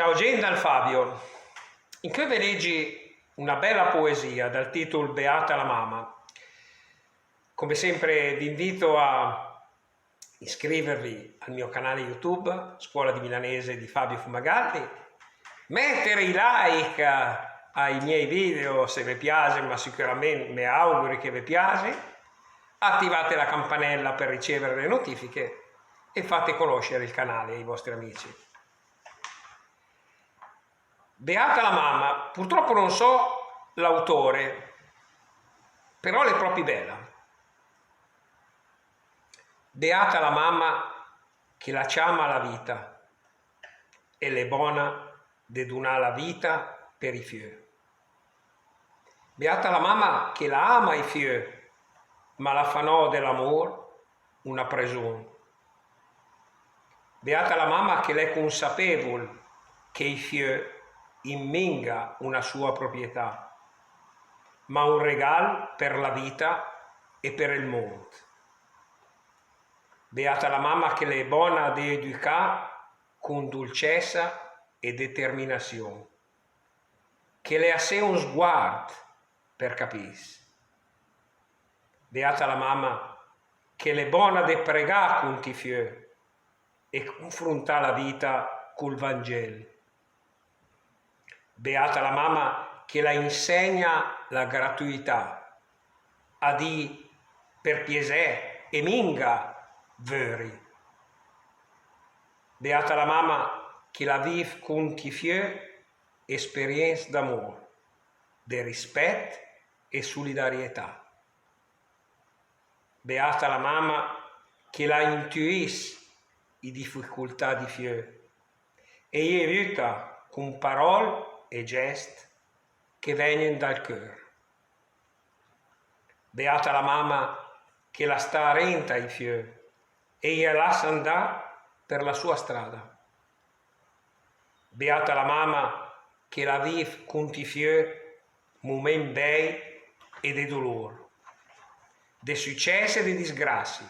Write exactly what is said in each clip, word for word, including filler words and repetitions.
Ciao gent, dal Fabio. Incö ve legi una bèla poesia dal titul Beata la mama. Come sempre vi invito a iscrivervi al mio canale YouTube, Scuola di Milanese di Fabio Fumagalli, mettere i like ai miei video se ve piace, ma sicuramente me auguri che ve piace, attivate la campanella per ricevere le notifiche e fate conoscere il canale ai vostri amici. Beata la mama, purtroppo non so l'autore, però l'è propi bèla. Beata la mama che la ciama la vita e l'è bona de dunà la vita per i fiö. Beata la mama che la ama i fiö, ma la fa no de l'amor una presun. Beata la mama che l'è consapevol che i fiö in minga una sua proprietà, ma un regal per la vita e per el mond. Beata la mama che l'è bona de educà con dulcesa e determinasion, che l'è assé un sguard per capìs. Beata la mama che l'è bona de pregà cunt i fiö e confruntà la vita cul Vangel. Beata la mama che la insegna la gratuità, a dì per piesè e minga vöri. Beata la mama che la viv cunt i fiö esperiens d'amor, de rispet e sulidarietà. Beata la mama che la intuìs i dificultà di fiö e i öta cun paròl e gest che vegnen dal cör. Beata la mama che la sta arenta ai fiö e i la lassa andà per la sua strada. Beata la mama che la viv cunt i fiö mument bèi e de dulor, de sücès e de disgrasi,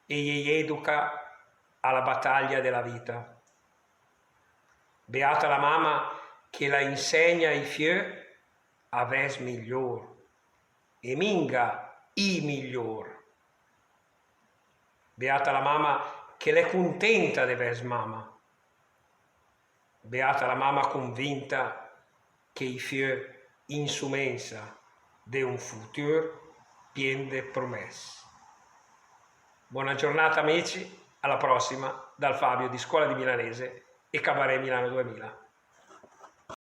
e i educa a la bataglia de la vita. Beata la mama che la insegna ai fiö a vès miglior e minga i miglior. Beata la mama che l'è cuntenta de vès mama. Beata la mama convinta che i fiö in sumensa de un futür pien de promès. Bona giornata amici, alla prossima dal Fabio di Scuola di Milanese e Cabaret Milano duemila.